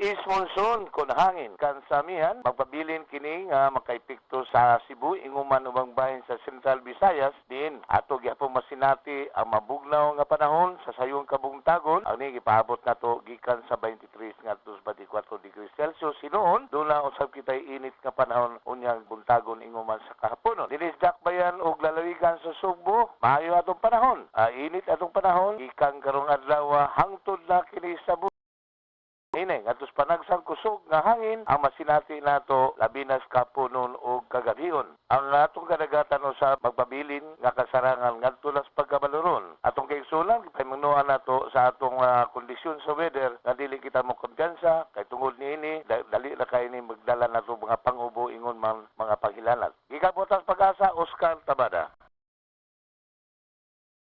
Northeast monsoon kon hangin kan samihan magpabilin kini nga makaepekto sa Cebu inguman ubang bahin sa Central Visayas, diin ato gihapon masinati ang mabugnaw nga panahon sa sayong kabuntagon. Ang ni gipaabot nato gikan sa 23 ngadto sa 24 degrees Celsius. Hinuon duna usab kitay init nga panahon unyang buntagon inguman sa kahaponon. Dinhi sa Dakbayan ug lalawigan sa Sugbo, maayo atong panahon. Init atong panahon gikan karong adlaw hangtod na kini sa ini ngadto sa panagsang kusog nga hangin ang masinati nato labi na sa kapunon ug kagabion. Ang atong kadagatan usab magpabilin nga kasarangan ngadto na sa pagkabaloron. Atong kaigsuonan, gipahimangnoan nato sa atong kondisyon sa weather nga dili kita mo kumpiyansa kay tungod niini dali ra kay ni magdala nato mga pangubo ingon man mga panghilanat. Gikan Pag-asa, Oscar Tabada.